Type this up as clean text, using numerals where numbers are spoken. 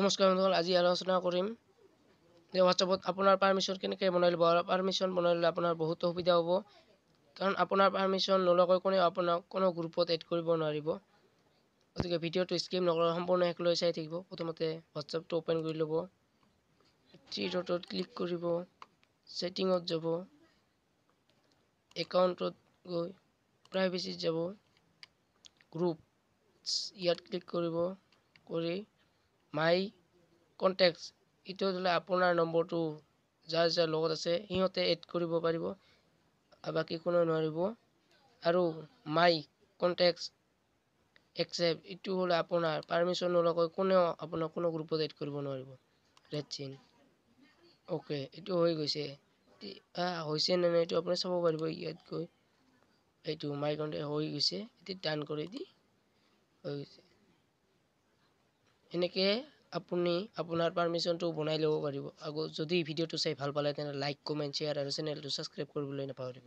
নমস্কাৰ বন্ধুসকল, আজি আলোচনা কৰিম যে হোৱাটছএপত আপোনাৰ পাৰ্মিশ্যন কেনেকৈ বনাই ল'ব। আৰু পাৰ্মিশ্যন বনাই ল'লে আপোনাৰ বহুতো সুবিধা হ'ব, কাৰণ আপোনাৰ পাৰ্মিশ্যন নোলোৱাকৈ কোনেও আপোনাক কোনো গ্ৰুপত এড কৰিব নোৱাৰিব। গতিকে ভিডিঅ'টো স্কিপ নকৰাকৈ সম্পূৰ্ণ শেষলৈ চাই থাকিব। প্ৰথমতে হোৱাটছএপটো অ'পেন কৰি ল'ব, থ্ৰী ডটত ক্লিক কৰিব, ছেটিঙত যাব, একাউণ্টত গৈ প্ৰাইভেচিত যাব, গ্ৰুপ ইয়াত ক্লিক কৰিব, কৰি মাই কণ্টেক্টছ এইটো হ'লে আপোনাৰ নম্বৰটো যাৰ যাৰ লগত আছে সিহঁতে এড কৰিব পাৰিব, বাকী কোনেও নোৱাৰিব। আৰু মাই কণ্টেক্টছ একচেপ্ট এইটো হ'লে আপোনাৰ পাৰ্মিশ্যন নোলোৱাকৈ কোনেও আপোনাক কোনো গ্ৰুপত এড কৰিব নোৱাৰিব। ৰেড চিন অ'কে, এইটো হৈ গৈছে। হৈছে নে নাই এইটো আপুনি চাব পাৰিব ইয়াত গৈ। এইটো মাই কণ্টেক্ট হৈ গৈছে, এতিয়া ডান কৰি দি হৈ গৈছে। এনেকৈ আপুনি আপোনাৰ পাৰ্মিশ্যনটো বনাই ল'ব পাৰিব। আকৌ যদি ভিডিঅ'টো চাই ভাল পালে তেনেহ'লে লাইক, কমেণ্ট, শ্বেয়াৰ আৰু চেনেলটো ছাবস্ক্ৰাইব কৰিবলৈ নাপাহৰিব।